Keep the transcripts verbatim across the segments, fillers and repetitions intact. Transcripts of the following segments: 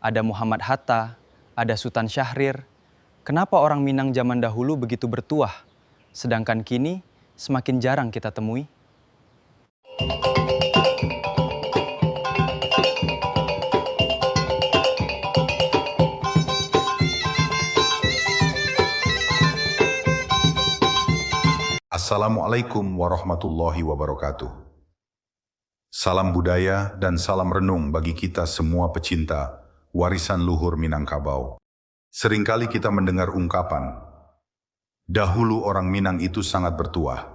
Ada Muhammad Hatta, ada Sutan Syahrir. Kenapa orang Minang zaman dahulu begitu bertuah, sedangkan kini semakin jarang kita temui? Assalamualaikum warahmatullahi wabarakatuh. Salam budaya dan salam renung bagi kita semua pecinta warisan luhur Minangkabau. Seringkali kita mendengar ungkapan, "Dahulu orang Minang itu sangat bertuah."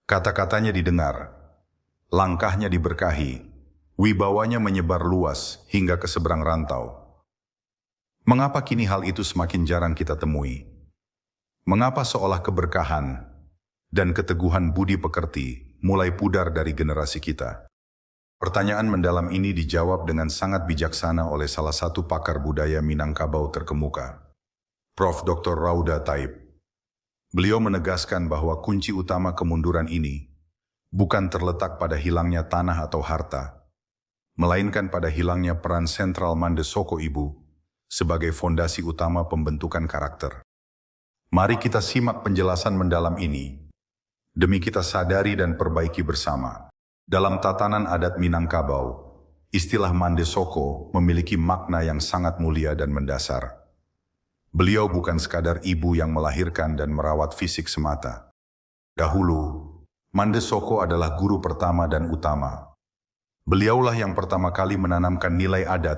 Kata-katanya didengar, langkahnya diberkahi, wibawanya menyebar luas hingga ke seberang rantau. Mengapa kini hal itu semakin jarang kita temui? Mengapa seolah keberkahan dan keteguhan budi pekerti mulai pudar dari generasi kita? Pertanyaan mendalam ini dijawab dengan sangat bijaksana oleh salah satu pakar budaya Minangkabau terkemuka, Prof Doktor Rauda Taib. Beliau menegaskan bahwa kunci utama kemunduran ini bukan terletak pada hilangnya tanah atau harta, melainkan pada hilangnya peran sentral Mande Soko Ibu sebagai fondasi utama pembentukan karakter. Mari kita simak penjelasan mendalam ini, demi kita sadari dan perbaiki bersama. Dalam tatanan adat Minangkabau, istilah Mande Soko memiliki makna yang sangat mulia dan mendasar. Beliau bukan sekadar ibu yang melahirkan dan merawat fisik semata. Dahulu, Mande Soko adalah guru pertama dan utama. Beliaulah yang pertama kali menanamkan nilai adat,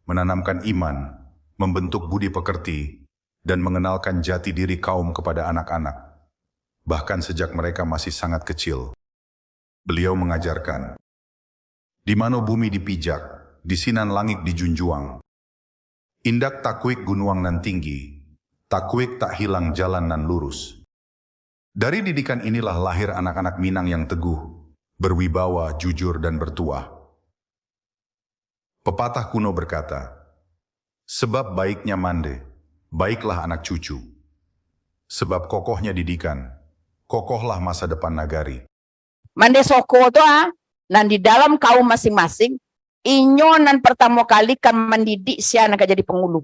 menanamkan iman, membentuk budi pekerti, dan mengenalkan jati diri kaum kepada anak-anak, bahkan sejak mereka masih sangat kecil. Beliau mengajarkan, "Di mano bumi dipijak, di sinan langik dijunjuang. Indak takuik gunuang nan tinggi, takuik tak hilang jalan nan lurus." Dari didikan inilah lahir anak-anak Minang yang teguh, berwibawa, jujur, dan bertuah. Pepatah kuno berkata, "Sebab baiknya mande, baiklah anak cucu. Sebab kokohnya didikan, kokohlah masa depan nagari." Mande Soko tu, ah, nan di dalam kaum masing-masing, inyo nan pertamo kali ka mandidik sia nan ka jadi pangulu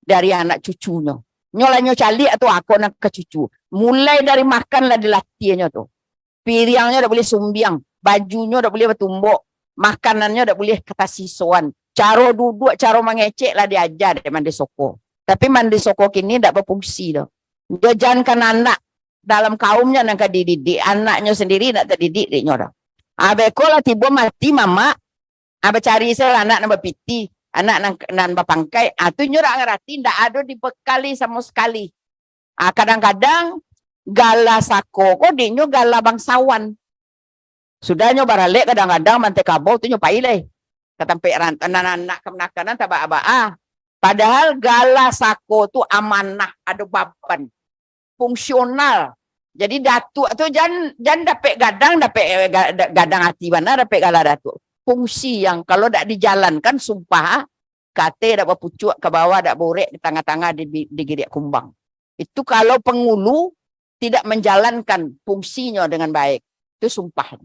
dari anak cucunyo. Nyo lah nyo caliak tu, ako nan ka cucu. Mulai dari makan lah dilatiahnyo tu. Piriangnyo dak buliah sumbiang, bajunyo dak buliah batumbok, makanannyo dak buliah katasisoan. Caro duduak, caro mangecek lah diaja dek Mande Soko. Tapi Mande Soko kini dak bafungsi doh. Nyo jankan anak dalam kaumnyo nan ka dididik, anaknyo sandiri dak tadidik dek nyo doh. Ah, beko lah tibo mati mamak, ah, bacari se lah anak nan bapitih, anak nan, nan bapangkaik, ah, tu nyo dak ngarati, ndak ado dibekali samo sakali. Ah, kadang-kadang gala sako ko dek nyo gala bangsawan. Sudah nyo baralek, kadang-kadang Mande Soko tu nyo pai lai ka tampek ran-, nan anak kamanakan nan tabaa-baa. Padahal gala sako tu amanah, ado baban, fungsional. Jadi datuak tu jan, jan dapek gadang, dapek, eh, ga-, da-, gadang ati bana, dapek gala datuak. Fungsi yang kalau dak dijalankan, sumpah, ah, ka ateh dak bapucuak, ka bawah dak borek, di tangah-tangah di, di, digiriak kumbang. Itu kalau pangulu tidak menjalankan fungsinyo dengan baik. Itu sumpah.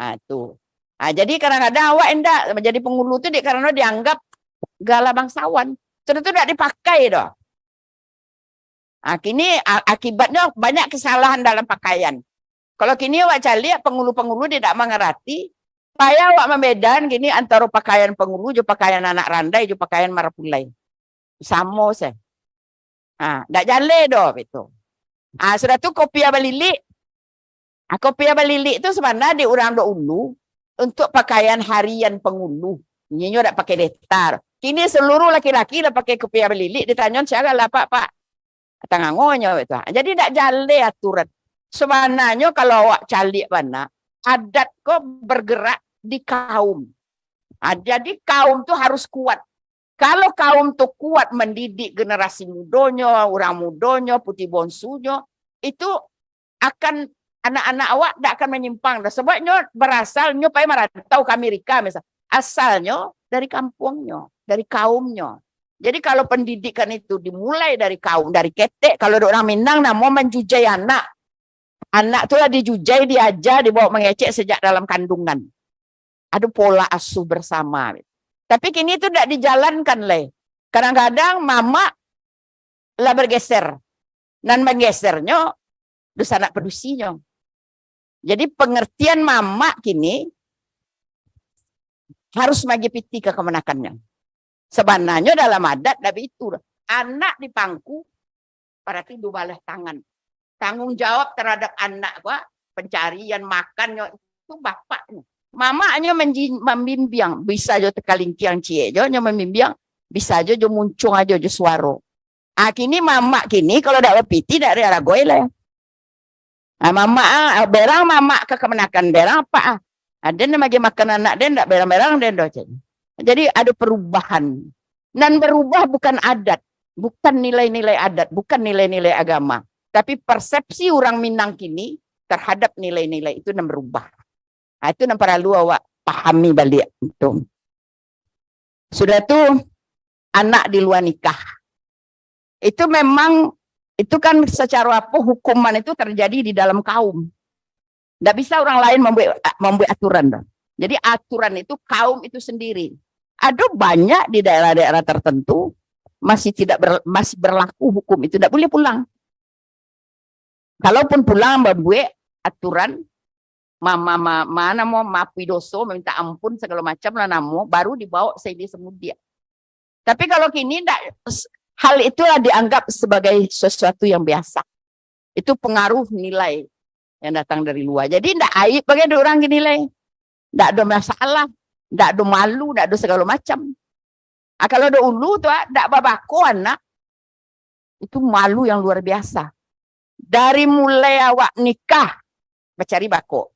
Ah, tu. Ah, jadi kadang-kadang awak indak manjadi pangulu tu dek karano dianggap gala bangsawan. Sudah tu dak dipakai doh. Ah, kini a-, akibatnyo banyak kesalahan dalam pakaian. Kalau kini awak caliak pangulu-pangulu dia dak mangarati, payah awak mambedakan kini antaro pakaian pangulu jo pakaian anak randai jo pakaian marapulai. Samo se. Ah, dak jaleh doh itu. Ah, sudah tu kopiah balilik. Ah, kopiah balilik tu sabana di urang dahulu untuk pakaian harian pangulu. Inyo dak pakai deta. Kini seluruh laki-laki lah pakai kopiah balilik, ditanyo, "Sia gala, Pak, Pak?" Tangangonyo itu. Jadi dak jaleh aturan. Sabananyo kalau awak caliak bana, adat ko bergerak di kaum. Ah, jadi kaum tu harus kuat. Kalau kaum tu kuat mandidik generasi mudonyo, urang mudonyo, puti bonsunyo, itu akan, anak-anak awak dak akan manyimpang doh. Sabab nyo barasal, nyo pai marantau ka Amerika misal. Asalnyo dari kampuangnyo, dari kaumnyo. Jadi kalau pendidikan itu dimulai dari kaum, dari ketek, kalau dek urang Minang namo manjujai anak. Anak tu lah dijujai, diaja, dibawa mangecek sejak dalam kandungan. Ado pola asuh bersama. Tapi kini tu dak dijalankan lai. Kadang-kadang mamak lah bergeser. Nan manggesernyo dunsanak padusinyo. Jadi pengertian mamak kini harus magiah pitih ka kamanakannyo. Sabananyo dalam adat dak baitu doh. Anak di pangku, bararti duo balah tangan. Tanggung jawab terhadap anak ko, pencarian makannyo itu bapaknyo. Mamaknyo menji-, mambimbiang, bisa jo takalingkiang ciek jo, nyo mambimbiang, bisa jo, jo muncuang ajo jo suaro. Ah, kini mamak kini kalau dak bapitih dak ado arago lai. Ah, mamak, ah, berang mamak ka kamanakan berang apak, ah. Ah, den nan magiah makan anak den, dak berang-berang den doh, cek. Jadi, ado perubahan. Nan berubah bukan adat, bukan nilai-nilai adat, bukan nilai-nilai agama. Tapi persepsi urang Minang kini terhadap nilai-nilai itu nan berubah. Ah, itu nan paralu awak pahami baliak tu. Sudah tu, anak di lua nikah. Itu memang, itu kan secara apa, hukuman itu terjadi di dalam kaum. Ndak bisa orang lain mambuek, mambuek aturan doh. Jadi aturan itu kaum itu sendiri. Ado banyak di daerah-daerah tertentu masih tidak ber-, masih berlaku hukum itu, ndak buliah pulang. Kalaupun pulang mambuek aturan, ma-, ma-, ma-, ma-, namo, maafui doso, maminta ampun, sagalo macam lah namo, baru dibawa sailia samudiak. Tapi kalau kini ndak, s-, hal itulah dianggap sebagai sesuatu yang biasa. Itu pengaruh nilai yang datang dari lua. Jadi ndak aib bagai dek urang kini lai. Ndak ado masalah, ndak ado malu, ndak ado sagalo macam. Ah, kalau dahulu tu, ah, ndak babako anak, itu malu yang luar biasa. Dari mulai awak nikah, bacari bako.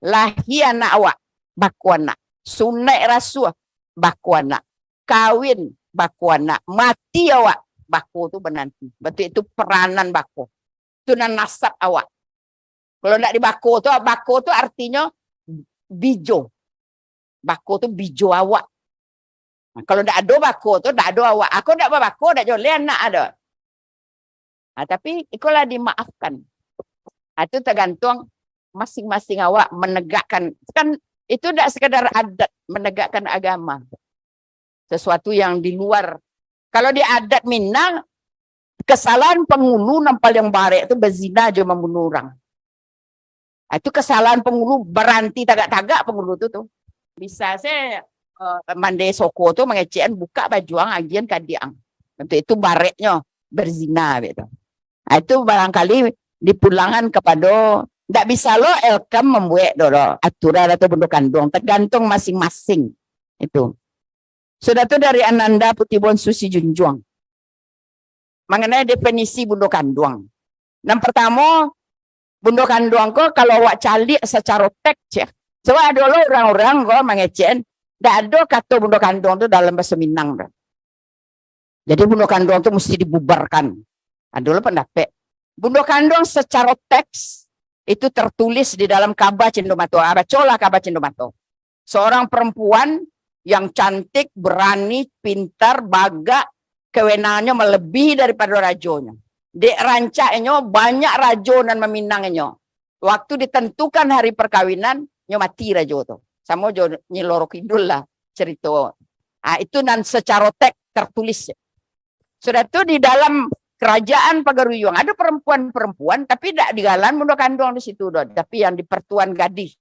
Lahia anak awak, bako anak. Sunaik rasuah, bako anak. Kawin, bako anak. Mati awak, bako tu bananti. Batua itu peranan bako. Tu nan nasab awak. Kalau ndak dibako tu, bako tu artinyo bijo. Bako tu bijo awak. Nah, kalau ndak ado bako tu, ndak ado awak. Ako ndak babako, ndak joleh anak ado. Ah, tapi ikolah dimaafkan. Ah, tu tagantuang masing-masing awak manegakkan. Kan itu ndak sekadar adat, manegakkan agama. Sesuatu yang di luar. Kalau di adat Minang, kesalahan pangulu nan paliang barek tu bazina jo mambunuah urang. Ah, itu kesalahan pangulu, baranti tagak-tagak pangulu tu, tu. Bisa se, eh, mande soko tu mangecekan, buka bajuang, agian kadiang. Untuk itu bareknyo, berzina, gitu. Ah, itu barangkali dipulangan kapado, ndak bisa lo L K M mambuek do, do, aturan atau bundo kanduang, tergantung masing-masing. Itu. Sudah tu dari Ananda Putih Bonsu Sijunjuang. Mengenai definisi bundo kanduang. Nan pertamo, bundo kanduang ko kalau awak caliak sacaro teks, ya. Sebab ado lo urang-urang ko mangecekan, ndak ado kato bundo kanduang tu dalam bahaso Minang tu. Jadi bundo kanduang tu mesti dibubarkan. Ado lo pandapek. Bundo kanduang sacaro teks itu tertulis di dalam Kaba Cindamato. Ah, bacolah Kaba Cindamato. Seorang perempuan yang cantik, berani, pintar, bagak, kewenangannya melebihi daripada rajonyo. Dek rancaknyo, banyak rajo nan maminangnyo. Waktu ditentukan hari perkawinan, nyo mati rajo tu. Samo jo Nyi Loro Kidul lah cerito. Ah, itu nan sacaro teks tertulis. Sudah tu di dalam kerajaan Pagaruyuang, ada perempuan-perempuan, tapi dak digalan bundo kanduang di situ doh, tapi yang dipertuan gadih.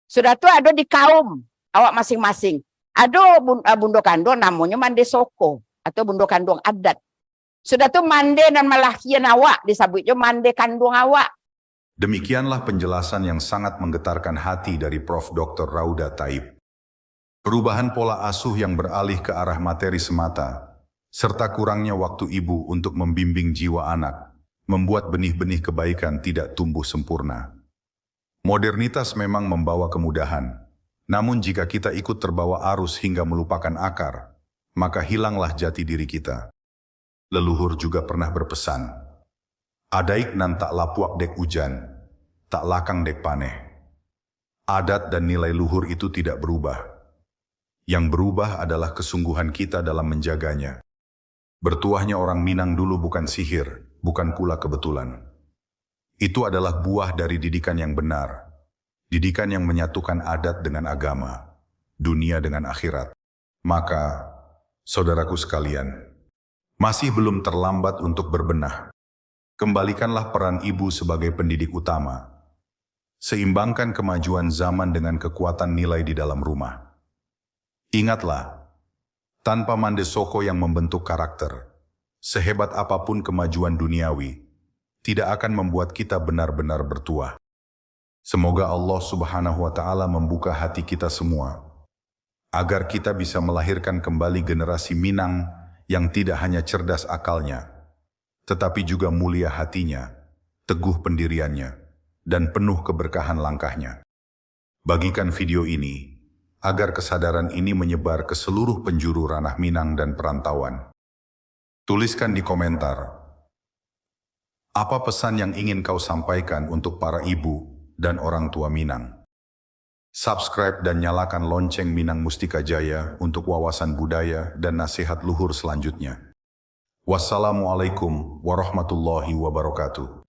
Sudah tu ado di kaum awak masing-masing. Ado bun-, ah, bundo kanduang namonyo mande soko atau bundo kanduang adat. Sudah tu mande nan malahian awak, disabuik jo mande kanduang awak. Demikianlah penjelasan yang sangat menggetarkan hati dari Prof Doktor Rauda Taib. Perubahan pola asuh yang beralih ke arah materi semata, serta kurangnya waktu ibu untuk membimbing jiwa anak, membuat benih-benih kebaikan tidak tumbuh sempurna. Modernitas memang membawa kemudahan, namun jika kita ikut terbawa arus hingga melupakan akar, maka hilanglah jati diri kita. Leluhur juga pernah berpesan, "Adaik nan tak lapuak dek ujan, tak lakang dek paneh." Adat dan nilai luhur itu tidak berubah. Yang berubah adalah kesungguhan kita dalam menjaganya. Bertuahnya orang Minang dulu bukan sihir, bukan pula kebetulan. Itu adalah buah dari didikan yang benar, didikan yang menyatukan adat dengan agama, dunia dengan akhirat. Maka, saudaraku sekalian, masih belum terlambat untuk berbenah. Kembalikanlah peran ibu sebagai pendidik utama. Seimbangkan kemajuan zaman dengan kekuatan nilai di dalam rumah. Ingatlah, tanpa mandesoko yang membentuk karakter, sehebat apapun kemajuan duniawi, tidak akan membuat kita benar-benar bertuah. Semoga Allah Subhanahu wa Ta'ala membuka hati kita semua, agar kita bisa melahirkan kembali generasi Minang yang tidak hanya cerdas akalnya, tetapi juga mulia hatinya, teguh pendiriannya, dan penuh keberkahan langkahnya. Bagikan video ini, agar kesadaran ini menyebar ke seluruh penjuru ranah Minang dan perantauan. Tuliskan di komentar, apa pesan yang ingin kau sampaikan untuk para ibu dan orang tua Minang. Subscribe dan nyalakan lonceng Minang Mustika Jaya untuk wawasan budaya dan nasihat luhur selanjutnya. Wassalamualaikum warahmatullahi wabarakatuh.